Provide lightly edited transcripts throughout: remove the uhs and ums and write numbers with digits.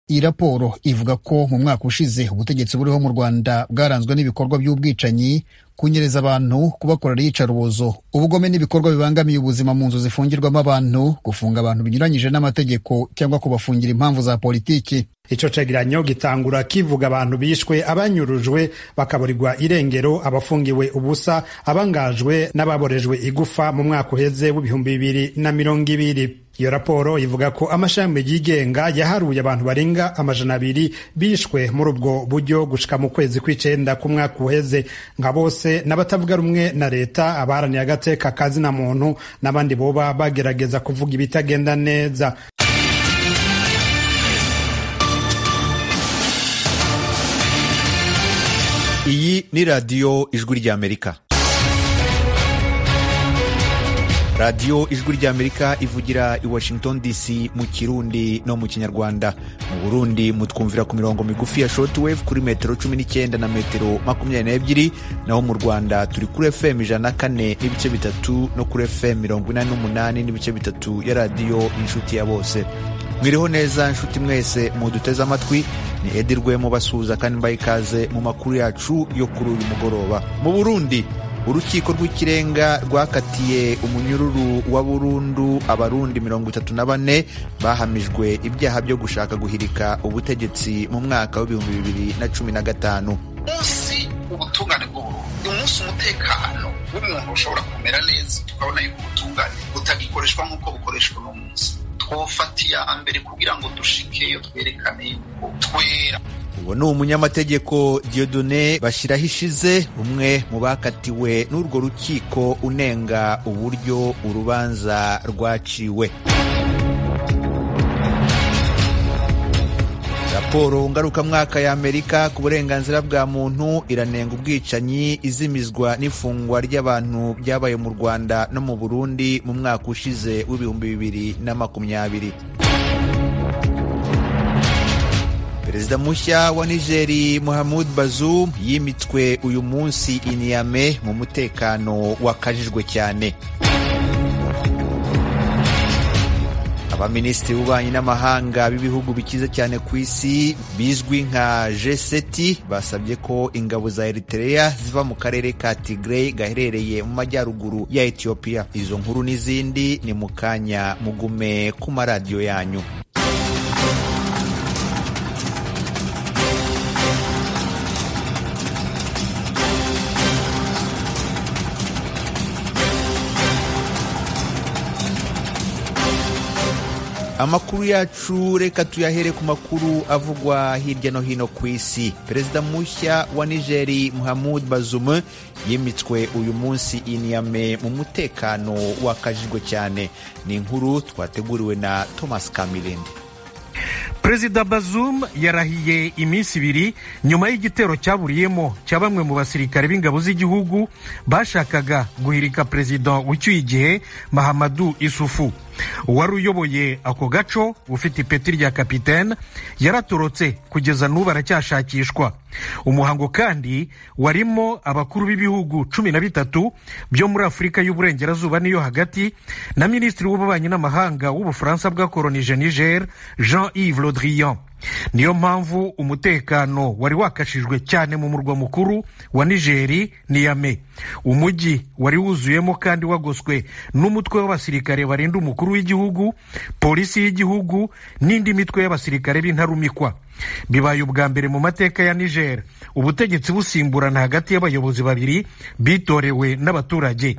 Iyi raporo ivuga ko mu mwaka ushize ubutegetsi buriho mu Rwanda bwaranzwe n'ibikorwa by'ubwicanyi, kunyereza abantu, kubakorera iyicarubozo, ubugome n'ibikorwa bibangamiye ubuzima mu nzu zifungirwamo abantu, gufunga abantu binyuranyije n'amategeko cyangwa kubafungira impamvu za politiki. Ico cegeranyo gitangura kivuga abantu bishwe, abanyurujwe bakaburirwa irengero, abafungiwe ubusa, abangajwe n'ababorejwe igufa mu mwaka uheze w'2020. Iyo raporo ivuga ko amashami yigenga yaharuye abantu barenga 200 bishwe muri ubwo buryo gushika mu kwezi kw'icenda k'umwaka uheze, nka bose n'abatavuga rumwe na leta, abaharaniye agateka kazina muntu n'abandi boba bagerageza kuvuga ibitagenda neza. Iyi ni radiyo Ijwi ry'Amerika. Radiyo Ijwi ry'Amerika ivugira i Washington DC mu Kirundi no mu Kinyarwanda. Mu Burundi mutwumvira ku mirongo migufi ya shortwave kuri metero 19 na metero 22, naho mu Rwanda turi kuri FM 104.3 no kuri FM 88.3 ya Radiyo Inshuti ya Bose. Mwiriho neza nshuti mwese muduteze amatwi, ni Edi Rwemo basuhuza kandi mbaye ikaze mu makuru yacu yo kuri uyu mugoroba. Mu Burundi, urukiko rw'ikirenga rwakatiye umunyururu wa burundu abarundi 34 bahamijwe ibyaha byo gushaka guhirika ubutegetsi mu mwaka w'2015. Umunsi ubutungane bw'Uburundi, umunsi umutekano w'umuntu ushobora kumera neza, tukabona yuko ubutungane butagikoreshwa nk'uko bukoreshwa uno munsi. Twofata iya mbere kugira ngo dushikeyo twerekane yuko twera. Uwo ni umunyamategeko Dieudonné Bashirahishize, umwe mu bakatiwe n'urwo rukiko unenga uburyo urubanza rwaciwe. Raporo ngarukamwaka ya Amerika ku burenganzira bwa muntu iranenga ubwicanyi, izimizwa n'ifungwa ry'abantu byabaye mu Rwanda no mu Burundi mu mwaka ushize w'2020. Perezida mushya wa Nigeri Mohamed Bazoum yimitswe uyu munsi i Niamey mu mutekano wakajijwe cyane. Abaminisitiri b'ububanyi n'amahanga b'ibihugu bikize cyane ku isi bizwi nka G7 basabye ko ingabo za Eritrea ziva mu karere ka Tigray gaherereye mu majyaruguru ya Ethiopia. Izo nkuru n'izindi ni mu kanya, mugume ku maradiyo yanyu. Amakuru yacu reka tuyahere ku makuru avugwa hirya no hino ku isi. Perezida mushya wa Nigeri Mohamed Bazoum yimitswe uyu munsi i Niamey mu mutekano wakajijwe cyane. Ni inkuru twateguriwe na Thomas Kamilindi. Perezida Bazoum yarahiye iminsi ibiri nyuma y'igitero cyaburiyemo cya bamwe mu basirikare b'ingabo z'igihugu bashakaga guhirika perezida ucyuye igihe Mahamadou Issoufou. Uwari uyoboye ako gaco ufite ipeti rya kapitene yaratorotse, kugeza n'ubu aracyashakishwa. Umuhango kandi warimo abakuru b'ibihugu 13 byo muri Afurika y'Uburengerazuba n'iyo hagati na minisitiri w'ububanyi n'amahanga w'Ubufaransa bwakoronije Niger, Jean-Yves Le Drian. Niyo mpamvu umutekano wari wakashijwe cyane mu murwa mukuru wa Nigeri, Niamey. Umujyi wari wuzuyemo kandi wagoswe n'umutwe w'abasirikare barinda umukuru w'igihugu, polisi y'igihugu n'indi mitwe y'abasirikare b'intarumikwa. Bibaye ubwa mbere mu mateka ya Niger ubutegetsi busimburana hagati y'abayobozi babiri bitorewe n'abaturage.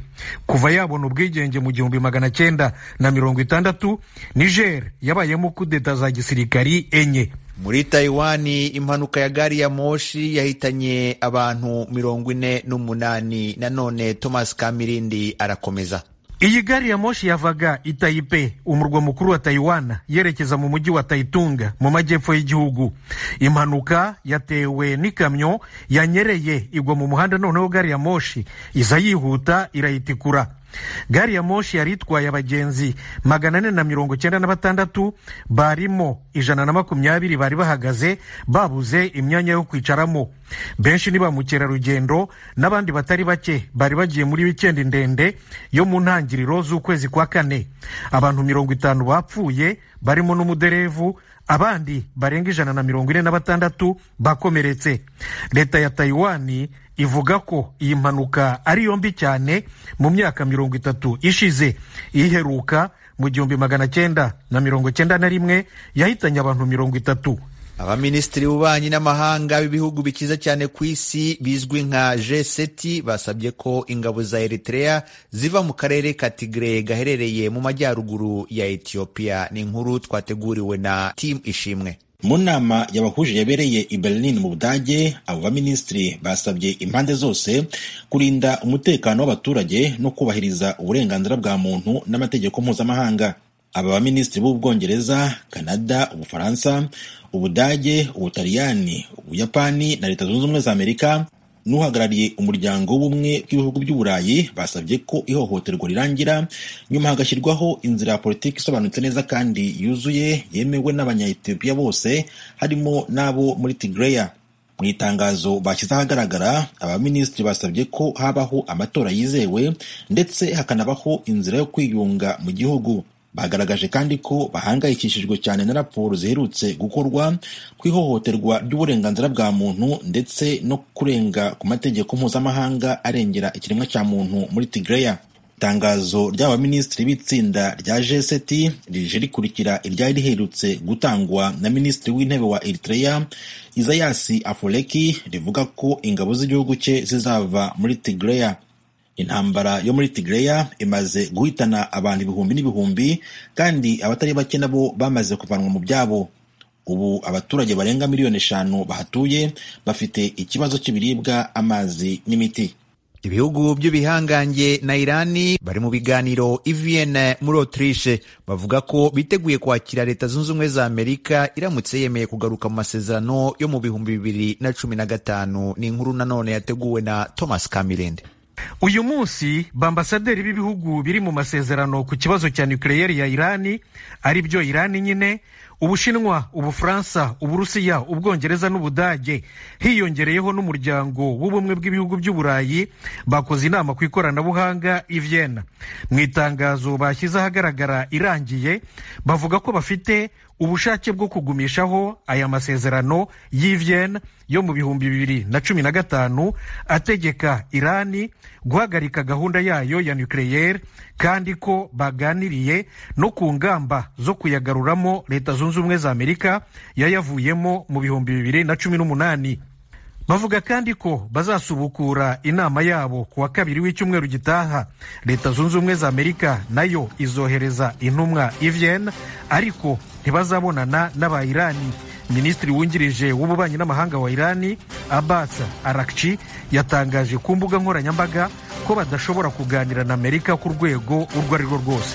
Kuva yabona ubwigenge mu 1960, Niger yabayemo kudeta za gisirikari 4. Muri Taiwan, impanuka ya gari ya moshi yahitanye abantu 48. Nanone Thomas Kamirindi arakomeza. Iyi gari ya moshi yavaga i Taipei, umurwa mukuru wa Taiwan, yerekeza mu mujyi wa Taitung mu majyepfo y'igihugu. Impanuka yatewe n'ikamyo yanyereye igwa mu muhanda, noneho gari ya moshi iza yihuta irayitikura. Gari ya moshi yari itwaye abagenzi 496, barimo 120 bari bahagaze babuze imyanya yo kwicaramo. Benshi ni ba mukerarugendo n'abandi batari bake bari bagiye muri wikendi ndende yo mu ntangiriro z'ukwezi kwa kane. Abantu 50 bapfuye barimo n'umuderevu, Abandi barenga 146 bakomeretse. Leta ya Taiwan ivuga ko iyi mpanuka ari yombi cyane mu myaka 30 ishize. Iheruka mu 1991 yahitanye abantu 30. Abaminisitiri b'ububanyi n'amahanga b'ibihugu bikiza cyane ku isi bizwi nka G7 basabye ko ingabo za Eritrea ziva mu karere ka Tigray gaherereye mu majyaruguru ya Ethiopia. Ni inkuru twateguriwe na Team Ishimwe. Mu nama yabahuje yabereye i Berlin mu Budage, abo baminisitiri basabye impande zose kurinda umutekano w'abaturage no kubahiriza uburenganzira bwa muntu n'amategeko mpuzamahanga. Aba baminisitiri b'Ubwongereza, Kanada, Ubufaransa, Ubudage, Ubutaliyani, Ubuyapani na Leta Zunze Ubumwe za Amerika n'uhagarariye umuryango w'ubumwe bw'ibihugu by'Uburayi basabye ko ihohoterwa rirangira, nyuma hagashyirwaho inzira ya politiki isobanutse neza kandi yuzuye yemewe n'Abanya-Ethiopia bose harimo n'abo muri Tigray. Mu itangazo bashyize ahagaragara, abaminisitiri basabye ko habaho amatora yizewe ndetse hakanabaho inzira yo kwiyunga mu gihugu. Bagaragaje kandi ko bahangayikishijwe cyane na raporo ziherutse gukorwa ku ihohoterwa ry'uburenganzira bwa muntu ndetse no kurenga ku mategeko mpuzamahanga arengera ikiremwa cya muntu muri Tigray. Itangazo ry'abaminisitiri b'itsinda rya G7 rije rikurikira iryari riherutse gutangwa na Minisitiri w'Intebe wa Eritrea Isaias Afwerki rivuga ko ingabo z'igihugu cye zizava muri Tigray. Intambara yo muri Tigray imaze guhitana abantu ibihumbi n'ibihumbi kandi abatari bake nabo bamaze kuvanwa mu byabo. Ubu abaturage barenga 5 miliyoni bahatuye bafite ikibazo cy'ibiribwa, amazi n'imiti. Ibihugu by'ibihangange na Irani bari mu biganiro i Vienna muri Autriche, bavuga ko biteguye kwakira Leta Zunze Ubumwe za Amerika iramutse yemeye kugaruka mu masezerano yo mu 2015. Ni inkuru nanone yateguwe na Thomas Kamilende. Uyu munsi bambasaderi b'ibihugu biri mu masezerano ku kibazo cya nucleaire ya Irani, ari byo Irani nyine, Ubushinwa, Ubufaransa, Uburusiya, Ubwongereza n'Ubudage, hiyongereyeho n'umuryango w'ubumwe bw'ibihugu by'Uburayi, bakoze inama ku ikoranabuhanga i Vienna. Mu itangazo bashyize ahagaragara irangiye, bavuga ko bafite ubushake bwo kugumishaho aya masezerano y'i Vienna yo mu 2015 ategeka Irani guhagarika gahunda yayo ya nucleaire, kandi ko baganiriye no ku ngamba zo kuyagaruramo Leta Zunze Ubumwe za Amerika yayavuyemo mu 2018. Bavuga kandi ko bazasubukura inama yabo ku wa kabiri w'icyumweru gitaha. Leta Zunze Ubumwe za Amerika nayo izohereza intumwa i Vienna, ariko ntibazabonana n'aba Irani. Minisitiri wungirije w'ububanyi n'amahanga wa Irani Abbas Araghchi yatangaje ku mbuga nkoranyambaga ko badashobora kuganira na Amerika ku rwego urwo ari rwo rwose.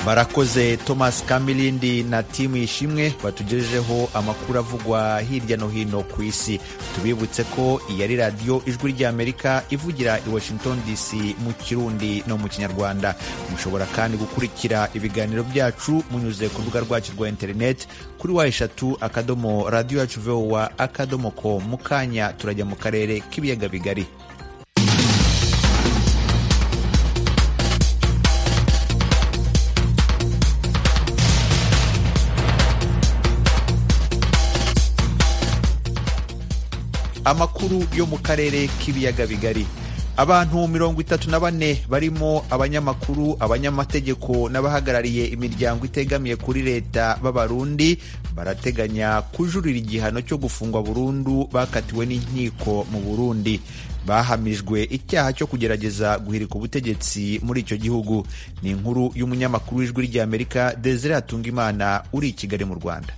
Barakoze Thomas Kamilindi na timu Ishimwe batugejejeho amakuru avugwa hirya no hino ku isi. Tubibutse ko iyi ari radiyo Ijwi ry'Amerika ivugira i Washington DC mu Kirundi no mu Kinyarwanda. Mushobora kandi gukurikira ibiganiro byacu munyuze ku rubuga rwacu rwa interineti kuri www.radioyacuvoa.com. Mu kanya turajya mu karere k'ibiyaga bigari. Amakuru yo mu karere k'ibiyaga bigari. Abantu 34 barimo abanyamakuru, abanyamategeko n'abahagarariye imiryango itegamiye kuri leta b'Abarundi barateganya kujurira igihano cyo gufungwa burundu bakatiwe n'inkiko mu Burundi. Bahamijwe icyaha cyo kugerageza guhirika ubutegetsi muri icyo gihugu. Ni inkuru y'umunyamakuru w'Ijwi ry'Amerika Desire Hatungimana uri i Kigali mu Rwanda.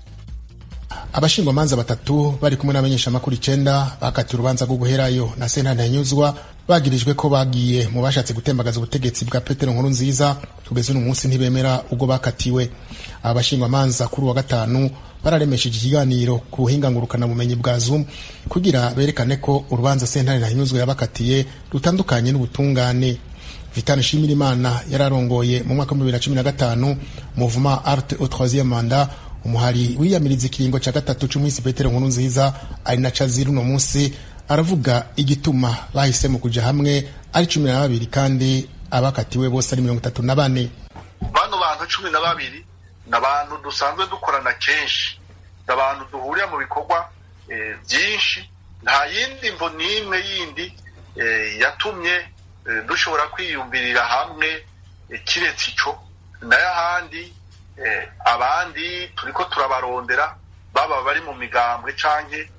Abashingwamanza batatu bari kumwe n'abamenyeshamakuru 9 bakatiwe urubanza rwo guherayo na sentare Ntahinyuzwa, bagirijwe ko bagiye mu bashatse gutembagaza ubutegetsi bwa Petero Nkurunziza. Kugeza uno munsi ntibemera ubwo bakatiwe. Aba bashingwamanza kuri uwa gatanu bararemesheje ikiganiro ku buhinga ngurukanabumenyi bwa Zoom kugira berekane ko urubanza sentare Ntahinyuzwa yabakatiye rutandukanye n'ubutungane. Vital Nshimirimana yararongoye mu mwaka wa 2015 Mouvement Art au troisième mandat, umuhari wiyamiriza ikiringo ca gatatu c'umuhisi Petero Nkurunziza, ari na cazira uno munsi. Aravuga igituma bahisemo kuja hamwe ari 12 kandi abakatiwe bose ari 34. Bano bantu 12 ni abantu dusanzwe dukorana kenshi, ni abantu duhurira mu bikorwa byinshi. Nta yindi mvo n'imwe yindi yatumye dushobora kwiyumvirira hamwe kiretse ico. Nayo ahandi abandi turiko turabarondera, baba bari mu migambwe canke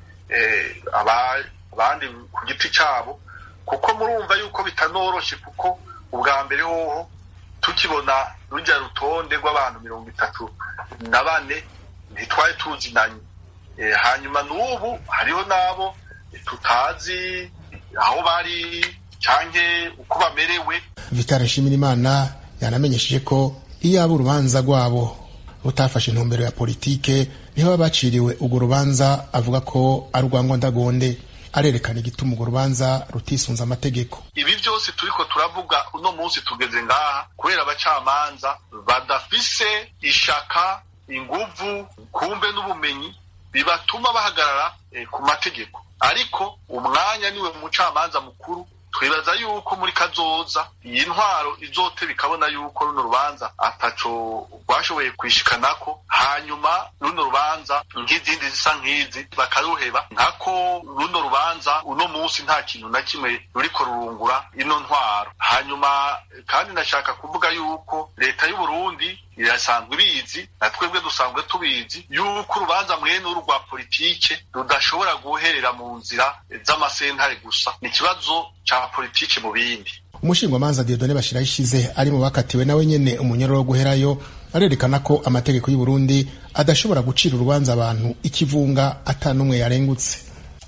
abandi ku giti cabo, kuko murumva yuko bitanoroshe, kuko ubwa mbere hoho tukibona rujya rutonde rw'abantu 34 ntitwari tuzinanye. Hanyuma n'ubu hariho n'abo tutazi aho bari canke uko bamerewe. Vital Nshimirimana yanamenyesheje ko iyo abo urubanza rwabo rutafashe intumbero ya politike niho baciriwe urwo rubanza, avuga ko ari urwangondagonde. Arerekana igituma urwo rubanza rutisunze amategeko. Ibi byose turiko turavuga uno munsi tugeze ngaha kubera abacamanza badafise ishaka, inguvu, kumbe n'ubumenyi bibatuma bahagarara ku mategeko. Ariko umwanya niwe mucamanza mukuru, twibaza yuko muri kazoza iyi ntwaro izoteba ikabona yuko runo rubanza ataco rwashoboye kwishikanako, hanyuma runo rubanza nk'izindi zisa nk'izi bakaruheba, nkako runo rubanza uno munsi nta kintu na kimwe ruriko rurungura ino ntwaro. Hanyuma kandi nashaka kuvuga yuko leta y'u Burundi irasanzwe ibizi, na twebwe dusanzwe tubizi yuko urubanza mwene uru rwa politike rudashobora guherera mu nzira z'amasentare gusa, ni ikibazo ca politike mu bindi. Umushingwamanza Dieudonné Bashirayishize ari mu bakatiwe nawe nyene umunyororo wo guherayo, arerekana ko amategeko y'u Burundi adashobora gucira urubanza abantu ikivunga ata n'umwe yarengutse.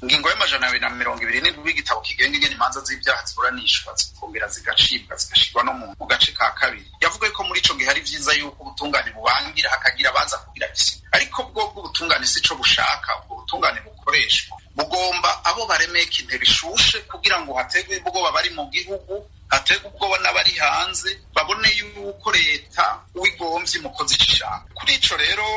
Ingingo y'227 y'igitabo kigenga ingene imanza z'ibyaha ziburanishwa zikongera zigacibwa zigashirwa no mu gace ka kabiri, yavuga ko muri ico gihe ari vyiza yuko ubutungane bubangira hakagira abaza kugira isi, ariko bwo bw'ubutungane si ico bushaka. Ubwo butungane bukoreshwa bugomba abo baremeka intebe ishushe kugira ngo hategwe ubwoba bari mu gihugu, hategwe ubwoba n'abari hanze, babone yuko leta uwigomvye imukozi ishaka. Kuri ico rero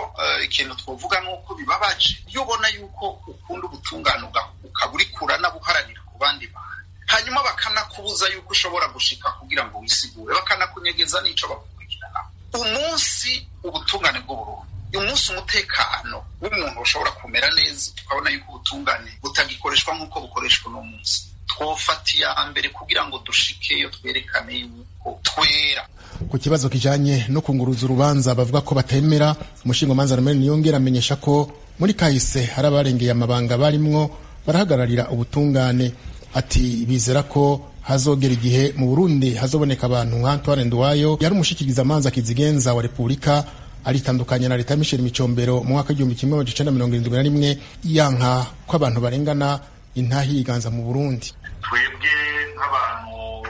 ikintu twovuga nuko bibabaje iyo ubona yuko ukunda ubutungane ukaburikura n'abuharanira ku bandi bantu, hanyuma bakanakubuza yuko ushobora gushika kugira ngo wisigure, bakanakunyegeza n'ico bagukurikirana. Umunsi ubutungane bw'Uburundi, umunsi umutekano w'umuntu ushobora kumera neza, tukabona yuko ubutungane butagikoreshwa nk'uko bukoreshwa uno munsi, twofata iya mbere kugira ngo dushikeyo twerekane yuko twera. Ku kibazo kijanye no kunguruza urubanza bavuga ko batemera, umushingamanza Romero Niyongera amenyesha ko muri kahise hari abarengeye amabanga barimwo barahagararira ubutungane. Ati bizera ko hazogera igihe mu Burundi hazoboneka abantu nka Antoine Nduwayo yari umushikirizamanza kizigenza wa Repubulika, aritandukanya na leta ya Michel Micombero mu mwaka 1971, yanka ko abantu barengana intahiganza mu Burundi. Twebwe nk'abantu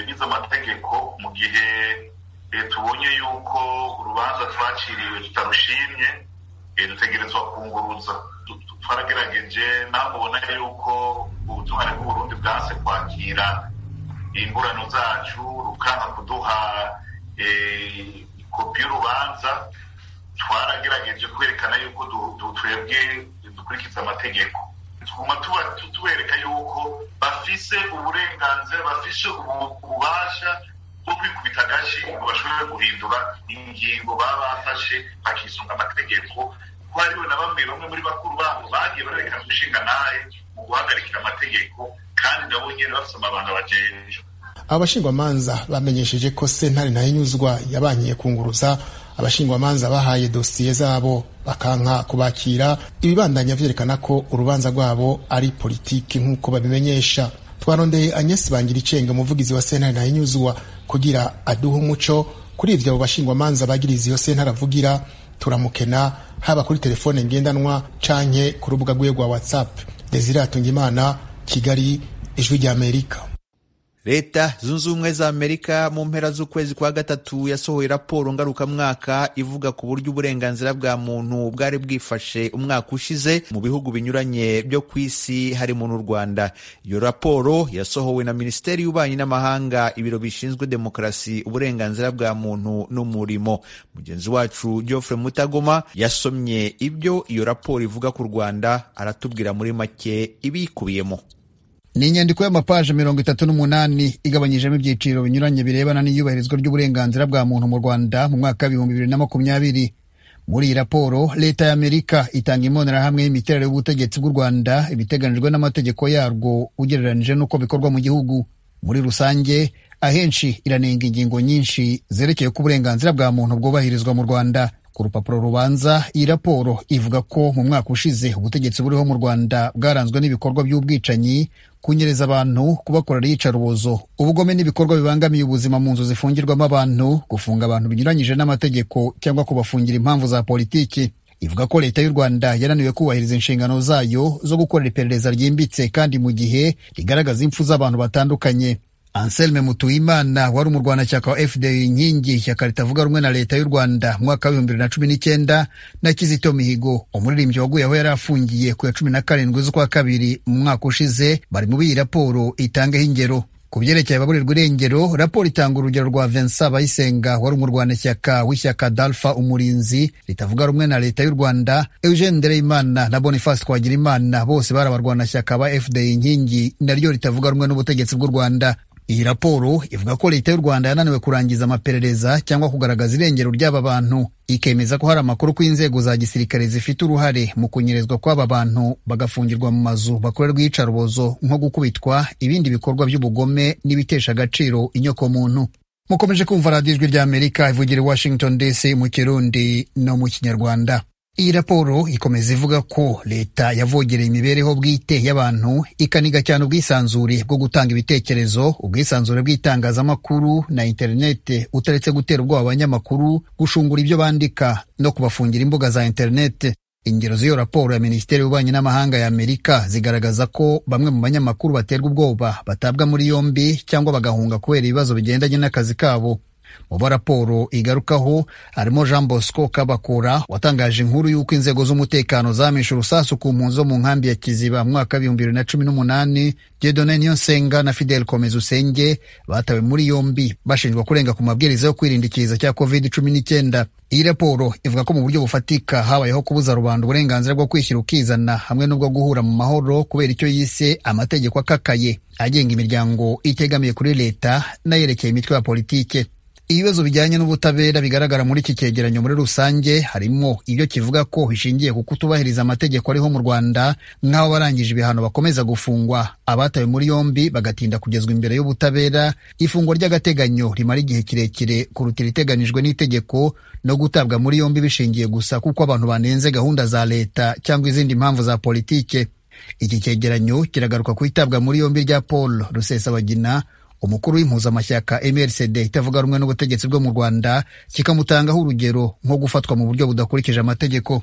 bize amategeko, mu gihe tubonye yuko urubanza twaciriwe tutarushimye, dutegerezwa kunguruza. Twaragerageje, naho mubona yuko ubutungane bw'Uburundi bwanse kwakira ingurano zacu, rukanka kuduha kopi y'urubanza. Twaragerageje kwerekana yuko twebwe dukurikiza amategeko, tuguma tubereka yuko bafise uburenganzira, bafise ububasha bwo kwikubita agashi ngo bashobore guhindura ingingo baba bafashe bakisunga amategeko, ko hariho na bamwe muri bakuru babo bagiye barerekana umushinga naye mu guhagarikira amategeko, kandi nabo nyene bafise amabanga bajejwe. Abashingwamanza bamenyesheje ko sentare Ntahinyuzwa yabankiye kunguruza abashingwamanza bahaye dosiye zabo bakanka kubakira, ibibandanya vyerekana ko urubanza rwabo ari politiki nk'uko babimenyesha. Twarondeye Agnes Bangiricenge, umuvugizi wa sentare Ntahinyuzwa, kugira aduhe umuco kuri ivyo abo bashingwamanza bagiriza iyo sentare avugira. Turamukena haba kuri telefone ngendanwa canke ku rubuga rwiwe rwa WhatsApp. Desire Hatungimana, Kigali, Ijwi ry'Amerika. Leta Zunze Ubumwe za Amerika mu mpera z'ukwezi kwa gatatu yasohoye raporo ngarukamwaka ivuga ku buryo uburenganzira bwa muntu bwari bwifashe umwaka ushize mu bihugu binyuranye byo ku isi harimo n'u Rwanda. Iyo raporo yasohowe na Minisiteri y'Ububanyi n'Amahanga, ibiro bishinzwe demokarasi, uburenganzira bwa muntu n'umurimo. Mugenzi wacu Geoffrey Mutagoma yasomye ibyo iyo raporo ivuga ku Rwanda, aratubwira muri make ibiyikubiyemo. Ni inyandiko y'amapaje 38 igabanyijemo ibyiciro binyuranye birebana n'iyubahirizwa ry'uburenganzira bwa muntu mu Rwanda mu mwaka wa 2020. Muri iyi raporo, Leta y'Amerika itanga imbonerahamwe y'imiterere y'ubutegetsi bw'u Rwanda, ibiteganijwe n'amategeko yarwo ugereranije n'uko bikorwa mu gihugu muri rusange. Ahenshi iranenga ingingo nyinshi zerekeye ko uburenganzira bwa muntu bwubahirizwa mu Rwanda. Ku rupapuro rubanza, iyi raporo ivuga ko mu mwaka ushize ubutegetsi buriho mu Rwanda bwaranzwe n'ibikorwa by'ubwicanyi, kunyereza abantu, kubakorera iyicarubozo, ubugome n'ibikorwa bibangamiye ubuzima mu nzu zifungirwamo abantu, gufunga abantu binyuranyije n'amategeko cyangwa kubafungira impamvu za politiki. Ivuga ko Leta y'u Rwanda yananiwe kubahiriza inshingano zayo zo gukorera iperereza ryimbitse kandi mu gihe rigaragaza impfu z'abantu batandukanye. Anselme Mutuyimana wari umurwanashyaka wa FDU Inkingi, ishyaka ritavuga rumwe na Leta y'u Rwanda, mu mwaka wa 2019, na Kizito Mihigo, umuririmbyi waguye aho yari afungiye ku ya 17 z'ukwa kabiri mu mwaka ushize, bari mu iyi raporo itangaho ingero. Ku byerekeye ababurirwa irengero, raporo itanga urugero rwa Vincent Bayisenga wari umurwanashyaka w'ishyaka Dalfa Umurinzi ritavuga rumwe na Leta y'u Rwanda, Eugene Ndereyimana na Boniface Twagirimana, bose bari abarwanashyaka ba FDU Inkingi naryo ritavuga rumwe n'ubutegetsi bw'u Rwanda. Iyi raporo ivuga ko Leta y'u Rwanda yananiwe kurangiza amaperereza cyangwa kugaragaza irengero ry'aba bantu, ikemeza ko hari amakuru ko inzego za gisirikare zifite uruhare mu kunyerezwa kw'aba bantu, bagafungirwa mu mazu bakorerwa iyicarubozo nko gukubitwa, ibindi bikorwa by'ubugome n'ibitesha agaciro inyokomuntu. Mukomeje kumva Radiyo Ijwi ry'Amerika ivugira i Washington DC mu Kirundi no mu Kinyarwanda. Iyi raporo ikomeza ivuga ko leta yavogereye imibereho bwite y'abantu, ikaniga cyane ubwisanzure bwo gutanga ibitekerezo, ubwisanzure bw'itangazamakuru na interinete, utaretse gutera ubwoba abanyamakuru, gushungura ibyo bandika no kubafungira imbuga za interinete. Ingero z'iyo raporo ya Minisiteri y'Ububanyi n'Amahanga ya Amerika zigaragaza ko bamwe mu banyamakuru baterwa ubwoba, batabwa muri yombi cyangwa bagahunga kubera ibibazo bigendanye n'akazi kabo. Mu bo raporo igarukaho harimo Jean Bosco Kabakura watangaje inkuru y'uko inzego z'umutekano zamishe urusasu ku mpunzi zo mu nkambi ya Kiziba mu mwaka wa 2018, Dieudonne Niyonsenga na Fidel Komezusenge batawe muri yombi bashinjwa kurenga ku mabwiriza yo kwirinda ikiza cya COVID-19. Iyi raporo ivuga ko mu buryo bufatika habayeho kubuza rubanda uburenganzira bwo kwishyira ukizana hamwe n'ubwo guhura mu mahoro kubera icyo yise amategeko akakaye agenga imiryango itegamiye kuri leta n'ayerekeye imitwe ya politike. Ibibazo bijyanye n'ubutabera bigaragara muri iki cyegeranyo muri rusange harimo ibyo kivuga ko bishingiye ku kutubahiriza amategeko ariho mu Rwanda, nk'aho barangije ibihano bakomeza gufungwa, abatawe muri yombi bagatinda kugezwa imbere y'ubutabera, ifungwa ry'agateganyo rimara igihe kirekire kuruta iriteganijwe n'itegeko, no gutabwa muri yombi bishingiye gusa kuko abantu banenze gahunda za leta cyangwa izindi mpamvu za politike. Iki cyegeranyo kiragaruka ku itabwa muri yombi rya Paul Rusesabagina, umukuru w'impuzamashyaka MRCD itavuga rumwe n'ubutegetsi bwo mu Rwanda, kikamutangaho urugero nko gufatwa mu buryo budakurikije amategeko.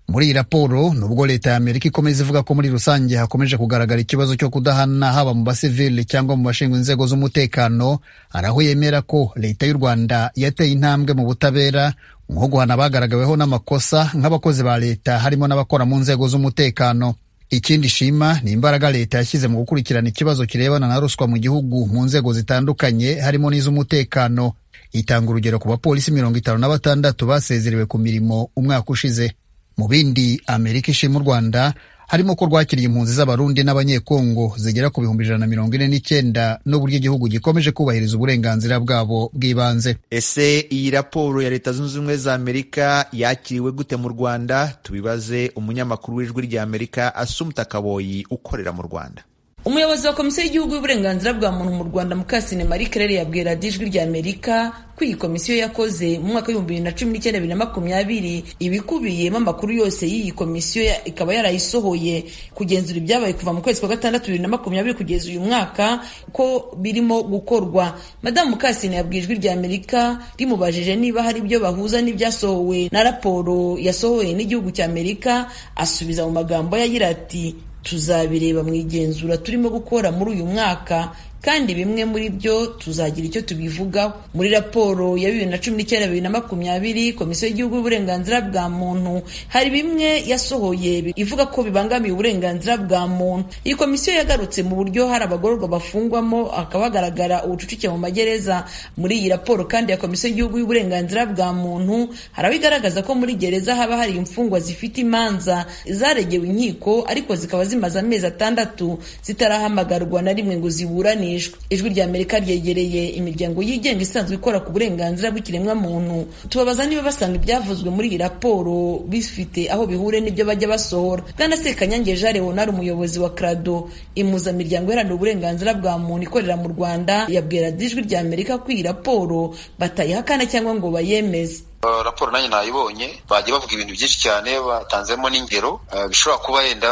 Muri iyi raporo, nubwo Leta ya Amerika ikomeza ivuga ko muri rusange hakomeje kugaragara ikibazo cyo kudahana haba mu basivili cyangwa mu bashinzwe inzego z'umutekano, hari aho yemera ko Leta y'u Rwanda yateye intambwe mu butabera, nko guhana abagaragaweho n'amakosa nk'abakozi ba leta harimo n'abakora mu nzego z'umutekano. Ikindi shima ni imbaraga leta yashyize mu gukurikirana ikibazo kirebana na ruswa mu gihugu mu nzego zitandukanye harimo n'iz'umutekano. Itanga urugero ku bapolisi 56 basezerewe ku mirimo umwaka ushize. Mu bindi Amerika ishima u Rwanda harimo ko rwakiriye impunzi z'Abarundi n'Abanyekongo zigera ku 149,000 n'uburyo igihugu gikomeje kubahiriza uburenganzira bwabo bw'ibanze. Ese iyi raporo ya Leta Zunze Ubumwe za Amerika yakiriwe gute mu Rwanda? Tubibaze umunyamakuru w'Ijwi rya Amerika Asumta Kaboyi ukorera mu Rwanda. Umuyobozi wa Komisiyo y'Igihugu y'Uburenganzira bwa Muntu mu Rwanda, Mukasine Marie Claire, yabwiye Radiyo Ijwi rya Amerika ko iyi komisiyo yakoze mu mwaka wa 2019 2020, ibikubiyemo amakuru yose y'iyi komisiyo ikaba yarayisohoye, kugenzura ibyabaye kuva mu kwezi kwa gatandatu 2020 kugeza uyu mwaka ko birimo gukorwa. Madamu Mukasine yabwiye Ijwi rya Amerika rimubajije niba hari ibyo bahuza n'ibyasohowe na raporo yasohowe n'igihugu cya Amerika, asubiza mu magambo ye agira ati: "Tuzabireba mu igenzura turimo gukora muri uyu mwaka." kandi bimwe muri byo tuzagira icyo tubivugaho. Muri raporo ya 2019 2020 Komisiyo y'Igihugu y'Uburenganzira bwa Muntu hari bimwe yasohoye ivuga ko bibangamiye uburenganzira bwa muntu. Iyi komisiyo yagarutse mu buryo hari abagororwa bafungwamo hakaba hagaragara ubucucike mu magereza. Muri iyi raporo kandi ya Komisiyo y'Igihugu y'Uburenganzira bwa Muntu hari aho igaragaza ko muri gereza haba hari imfungwa zifite imanza zaregewe inkiko ariko zikaba zimaze amezi 6 zitarahamagarwa na rimwe ngo ziburanishwe. Ijwi rya Amerika ryegereye imiryango yigenga isanzwe ikora ku burenganzira bw'ikiremwamuntu, tubabaza niba basanga ibyavuzwe muri iyi raporo bifite aho bihure n'ibyo bajya basohora. Bwana Sekanyange Jean Leonard, umuyobozi wa CRADO, impuzamiryango iharanira uburenganzira bwa muntu ikorera mu Rwanda, yabwira Ijwi rya Amerika ko iyi raporo batayihakana cyangwa ngo bayemeze. Raporo nanjye nayibonye, bagiye bavuga ibintu byinshi cyane, batanzemo n'ingero bishobora kuba yenda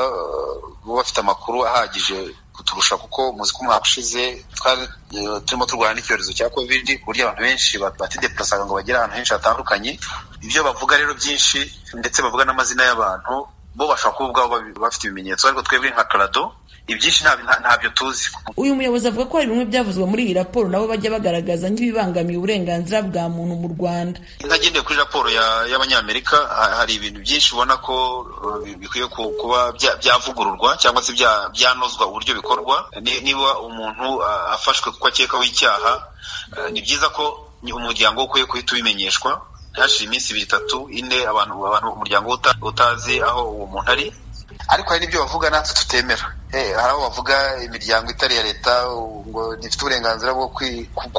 bafite amakuru ahagije kuturusha, kuko muzi ko umwaka ushize twari turimo turwana n'icyorezo cya Covid, ku buryo abantu benshi batidepulasaga ngo bagere ahantu henshi hatandukanye. Ibyo bavuga rero byinshi, ndetse bavuga n'amazina y'abantu, bo bashobora kuba ubwabo bafite ibimenyetso, ariko twebwe nka CRADO ibyinshi ntabyo tuzi. Uyu muyobozi avuga ko hari bimwe byavuzwe muri iyi raporo nabo bajya bagaragaza nk'ibibangamiye uburenganzira bwa muntu mu Rwanda. Ntagendeye kuri raporo y'Abanyamerika, hari ibintu byinshi ubona ko bikwiye kuba byavugururwa cyangwa se byanozwa uburyo bikorwa. Niba umuntu afashwe kuko akekaho icyaha, ni byiza ko umuryango ukwiye guhita ubimenyeshwa hashira iminsi 2, 3, 4, abantu umuryango utazi aho uwo muntu ari. Ariko hari n'ibyo bavuga natwe tutemera. Hari aho bavuga imiryango itari iya leta ngo ntifite uburenganzira bwo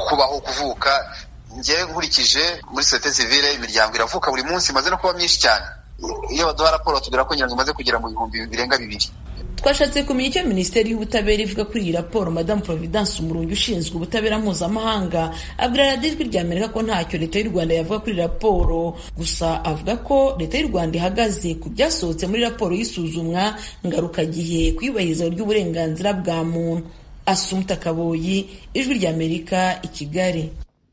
kubaho, kuvuka. Njyewe nkurikije muri sosiyete sivile, imiryango iravuka buri munsi, imaze no kuba myinshi cyane. Iyo baduha raporo batubwira ko nyirango imaze kugera mu 2000 birenga. Twashatse kumenya icyo Minisiteri y'Ubutabera ivuga kuri iyi raporo. Madamu Providence Umurungi ushinzwe ubutabera mpuzamahanga abwira Radiyo Ijwi rya Amerika ko ntacyo Leta y'u Rwanda yavuga kuri raporo, gusa avuga ko Leta y'u Rwanda ihagaze ku byasohotse muri raporo y'isuzumwa ngarukagihe ku iyubahirizwa ry'uburenganzira bwa muntu. Asumta Kaboyi, Ijwi rya Amerika, i Kigali.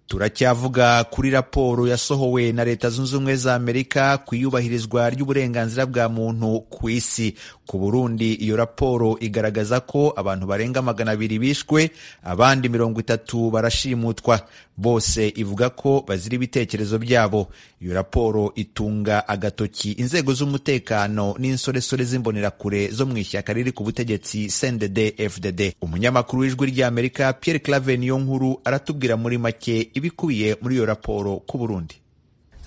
Turacyavuga kuri raporo yasohowe na Leta Zunze Ubumwe za Amerika ku iyubahirizwa ry'uburenganzira bwa muntu ku isi. Ku Burundi, iyo raporo igaragaza ko abantu barenga 200 bishwe, abandi 30 barashimutwa. Bose ivuga ko bazira ibitekerezo byabo. Iyo raporo itunga agatoki inzego z'umutekano n'insoresore z'imbonerakure zo mu ishyaka riri ku butegetsi CNDD FDD. Umunyamakuru w'Ijwi ry'Amerika Pierre Claver Niyonkuru aratubwira muri make ibikubiye muri iyo raporo ku Burundi.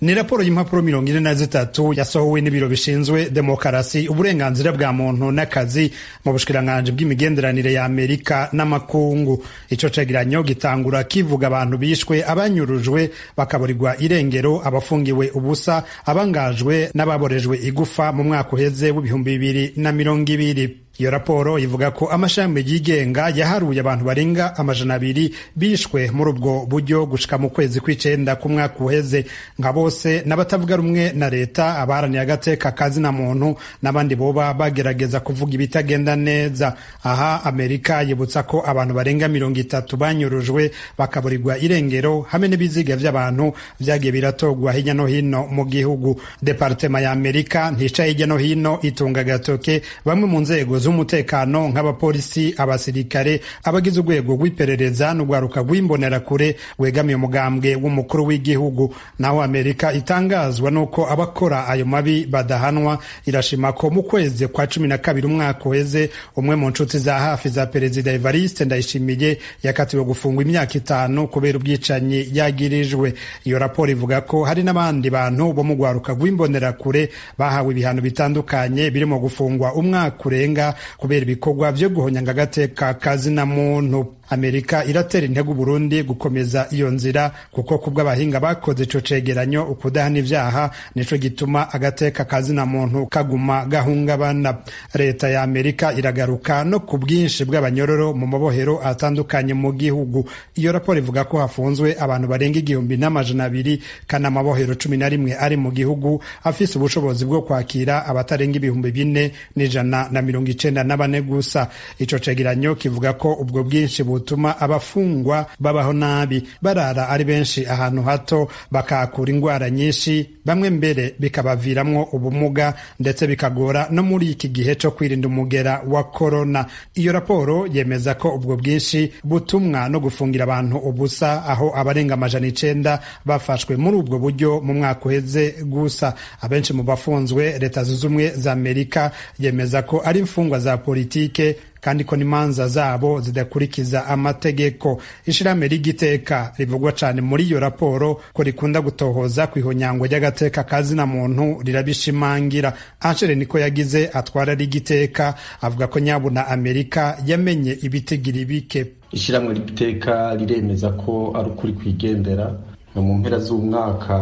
Ni raporo y'impapuro 43 yasohowe n'ibiro bishinzwe demokarasi, uburenganzira bwa muntu n'akazi mu bushikiranganji bw'imigenderanire ya Amerika n'amakungu. Ico cegeranyo gitangura kivuga abantu bishwe, abanyurujwe bakaburirwa irengero, abafungiwe ubusa, abangajwe n'ababorejwe igufa mu mwaka uheze w'2020. Iyo raporo ivuga ko amashami yigenga yaharuye abantu barenga 200 bishwe muri ubwo buryo gushika mu kwezi kw'icenda k'umwaka uheze, nka bose n'abatavuga rumwe na leta, abaharaniye agateka kazina muntu n'abandi boba bagerageza kuvuga ibitagenda neza. Aha Amerika yibutsa ko abantu barenga 30 banyurujwe bakaburirwa irengero, hamwe n'ibiziga vy'abantu vyagiye biratogwa hirya no hino mu gihugu. Departema ya Amerika ntica hirya no hino itunga agatoke bamwe mu nzego z'umutekano nk'abapolisi, abasirikare, abagize urwego rw'iperereza n'urwaruka rw'imbonerakure wegamiye umugambwe w'umukuru w'igihugu. Naho Amerika itangazwa n'uko abakora ayo mabi badahanwa, irashima ko mu kwezi kwa 12 umwaka uheze umwe mu nshuti za hafi za Perezida Evariste Ndayishimiye yakatiwe gufungwa imyaka 5 kubera ubwicanyi yagirijwe. Iyo raporo ivuga ko hari n'abandi bantu bo mu rwaruka rw'imbonerakure bahawe ibihano bitandukanye birimo gufungwa umwaka urenga kubera ibikorwa vyo guhonyanga agateka kazina muntu. Amerika iratera intego Burundi gukomeza iyo nzira, kuko kubw'abahinga bakoze ico cegeranyo, ukudahana ivyaha nico gituma agateka kazina muntu kaguma gahungabana. Leta ya Amerika iragaruka no ku bwinshi bw'abanyororo mu mabohero atandukanye mu gihugu. Iyo raporo ivuga ko hafunzwe abantu barenga 1200, kandi amabohero 11 ari mu gihugu afise ubushobozi bwo kwakira abatarenga 4194 gusa. Ico cegeranyo kivuga ko ubwo bwinshi butuma abafungwa babaho nabi, barara ari benshi ahantu hato, bakahakura ingwara nyinshi, bamwe mbere bikabaviramwo ubumuga, ndetse bikagora no muri iki gihe co kwirinda umugera wa korona. Iyo raporo yemeza ko ubwo bwinshi butumwa no gufungira abantu ubusa, aho abarenga 900 bafashwe muri ubwo buryo mu mwaka uheze gusa. Abenshi mu bafunzwe, Leta Zunze Ubumwe za Amerika yemeza ko ari imfungwa za politike, kandi ko n'imanza zabo zidakurikiza amategeko. Ishirahamwe ry'Igiteka rivugwa cane muri iyo raporo ko rikunda gutohoza kw'ihonyangwa ry'agateka kazina muntu rirabishimangira. Anshere niko yagize atwara Rigiteka avuga ko nyabuna Amerika yamenye ibitigiri bike. Ishirahamwe ry'Igiteka riremeza ko ari ukuri kwigendera. Mu mpera z'umwaka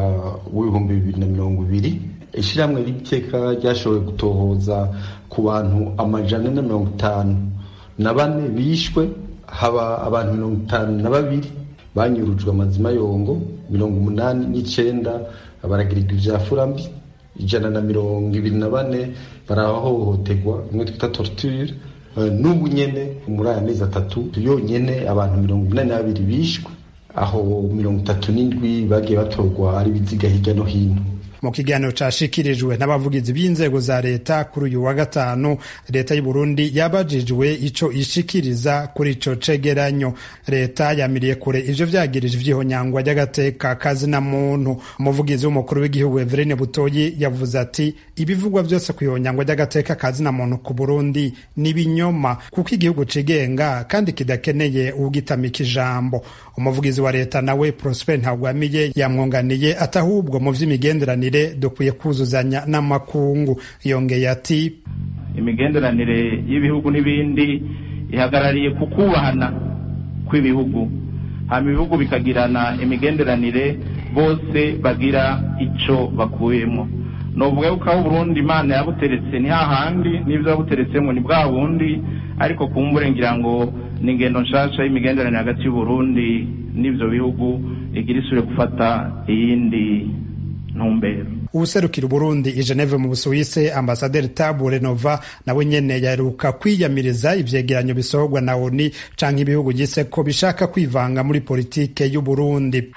w'2020, ishirahamwe ry'Igiteka ryashoboye gutohoza ku bantu 454 bishwe, haba abantu 52 banyurujwe amazima yongo, 89 baragirirwa ivyafura mbi, 124 barahohoterwa bimwe twita torture. N'ubu nyene muri aya mezi 3 yonyene abantu 82 bishwe, aho 37 bagiye batorwa ari biziga hirya no hino. Mu kiganiro cashikirijwe n'abavugizi b'inzego za leta kuri uyu wa gatanu, leta y'u Burundi yabajijwe ico ishikiriza kuri ico cegeranyo. Leta yamiriye kure ivyo vyagirije ivyihonyangwa ry'agateka kazina muntu. Umuvugizi w'umukuru w'igihugu Everine Butoyi yavuze ati ibivugwa vyose kwihonyangwa ry'agateka kazina muntu ku Burundi ni binyoma, kuko igihugu cigenga kandi kidakeneye ugitamika ijambo. Umuvugizi wa leta nawe Prosper Ntagwamiye yamwunganiye atahubwo mu vy'imigenderanire dukwiye kuzuzanya n'amakungu. Yongeye ati imigenderanire y'ibihugu n'ibindi ihagarariye ku kubahana kw'ibihugu, hama ibihugu bikagirana imigenderanire bose bagira ico bakuyemo. Novuga yuko aho Burundi Imana yabuteretse ni hahandi, n'ivyo yabuteretsemo ni bwa bundi, ariko kumbure ngira ngo ni ingendo nshasha y'imigenderanire hagati y'Uburundi n'ivyo bihugu igira isubire gufata iyindi ntumbero. Uwuserukira Uburundi i Geneve mu Busuwise, Ambasaderi Tabu Renova, nawe nyene yaheruka kwiyamiriza ivyegeranyo bisohorwa na ONU canke ibihugu gise ko bishaka kwivanga muri politike y'u Burundi.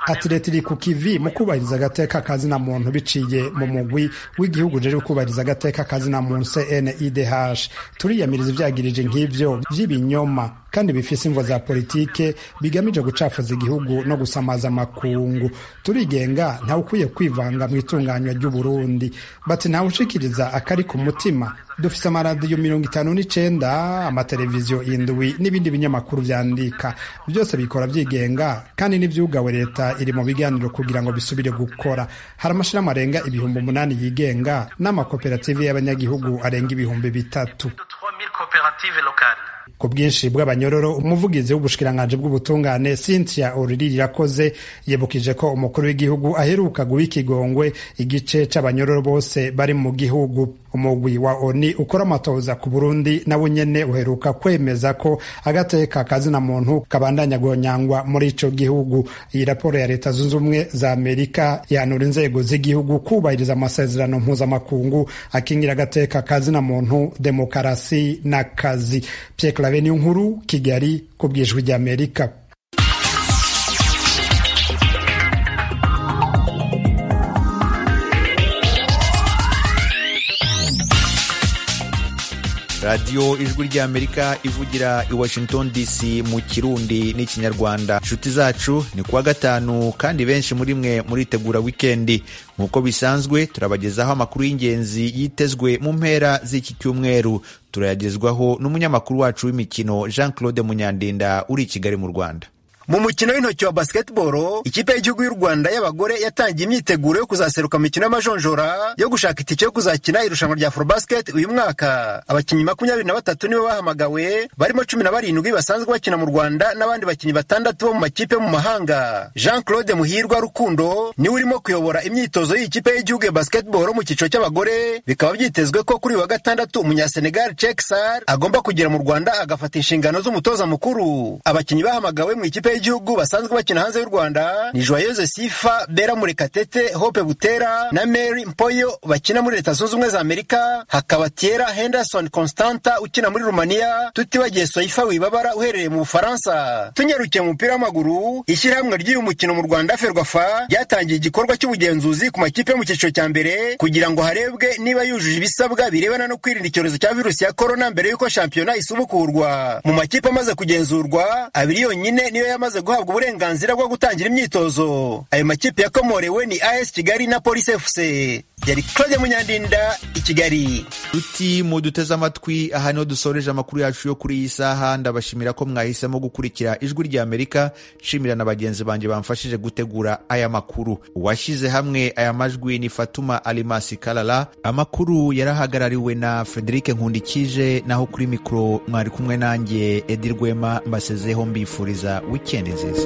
Ati leta iri ku kivi mu kubahiriza agateka kazina muntu biciye mu mugwi w'igihugu ujejwe kubahiriza agateka kazina muntu CNIDH. Turiyamiriza ivyagirije nk'ivyo vy'ibinyoma kandi bifise imvo za politike bigamije gucafuza igihugu no gusamaza amakungu. Turigenga, ntawe ukwiye kwivanga mu itunganywa ry'Uburundi. Bati ntawe ushikiriza akari ku mutima. Dufise amaradiyo 59, amateleviziyo 7 n'ibindi binyamakuru vyandika, byose bikora vyigenga kandi n'ivyugawe leta iri mu biganiro kugira ngo bisubire gukora. Hari amashirahamwe arenga 8,000 yigenga n'amakoperative y'abanyagihugu arenga 3,000. Ku bwinshi bw'abanyororo, umuvugizi w'ubushikiranganji bw'ubutungane Cynthia Oriri Irakoze yibukije ko umukuru w'igihugu aheruka guha ikigongwe igice c'abanyororo bose bari mu gihugu. Umugwi wa ONU ukora amatohoza ku Burundi nawo nyene uheruka kwemeza ko agateka kazina muntu kabandanya guhonyangwa muri ico gihugu. Iyi raporo ya Leta Zunze Ubumwe za Amerika yanura inzego z'igihugu kubahiriza amasezerano mpuzamakungu akingira agateka kazina muntu, demokarasi n'akazi. Pierre Claver Niyonkuru, Kigali, ku bw'Ijwi ry'Amerika. Radiyo Ijwi ry'Amerika ivugira i Washington DC mu Kirundi n'Ikinyarwanda. Inshuti zacu, ni kuwa gatanu kandi benshi muri mwe muritegura wikendi. Nk'uko bisanzwe turabagezaho amakuru y'ingenzi yitezwe mu mpera z'iki cyumweru. Turayagezwaho n'umunyamakuru wacu w'imikino Jean Claude Munyandinda uri i Kigali mu Rwanda. Mu mukino w'intoki wa basketball, ikipe y'igihugu y'u Rwanda y'abagore yatangiye imyiteguro yo kuzaseruka mu mikino y'amajonjora yo gushaka itike yo kuzakina irushanwa rya Afrobasket uyu mwaka. Abakinnyi 23 nibo bahamagawe, barimo 17 basanzwe bakina mu Rwanda n'abandi bakinnyi 6 bo mu makipe mu mahanga. Jean Claude Muhirwa Rukundo niwe urimo kuyobora imyitozo y'ikipe y'igihugu ya basketball mu cyiciro cy'abagore, bikaba byitezwe ko kuri wa gatandatu umunyasenegal Cheikh Sarr agomba kugera mu Rwanda agafata inshingano z'umutoza mukuru. Abakinnyi bahamagawe mu ikipe y'igihugu basanzwe bakina hanze y'u Rwanda ni Joyeuse Sifa, Bera Murekatete, Hope Butera na Mary Mpoyo bakina muri Leta Zunze Ubumwe za Amerika, hakaba Tiera Henderson Constanta ukina muri Rumaniya, tutibagiye Soifa Wibabara uherereye mu Bufaransa. Tunyarukiye mu mupira w'amaguru, ishyirahamwe ry'uyu mukino mu Rwanda Ferwafa ryatangiye igikorwa cy'ubugenzuzi ku makipe yo mu cyiciro cya mbere kugira ngo harebwe niba yujuje ibisabwa birebana no kwirinda icyorezo cya virusi ya korona mbere y'uko shampiyona isubukurwa. Mu makipe amaze kugenzurwa, abiri yonyine niyo yamaze guhabwa uburenganzira bwo gutangira imyitozo. Ayo makipe yakomorewe ni AS Kigali na Police FC. Yari Claude Munyandinda i Kigali. Ruti muduteze amatwi, aha niho dusoreje amakuru yacu yo kuri iyi saha. Ndabashimira ko mwahisemo gukurikira Ijwi rya Amerika, nshimira na bagenzi banjye bamfashije gutegura aya makuru. Uwashyize hamwe aya majwi ni Fatuma Alimasi Kalala. Amakuru yarahagarariwe na Frederic Nkundikije, naho kuri mikoro mwari kumwe nanjye Edi Rwema. Mbasezeho mbifuriza wikendi nziza.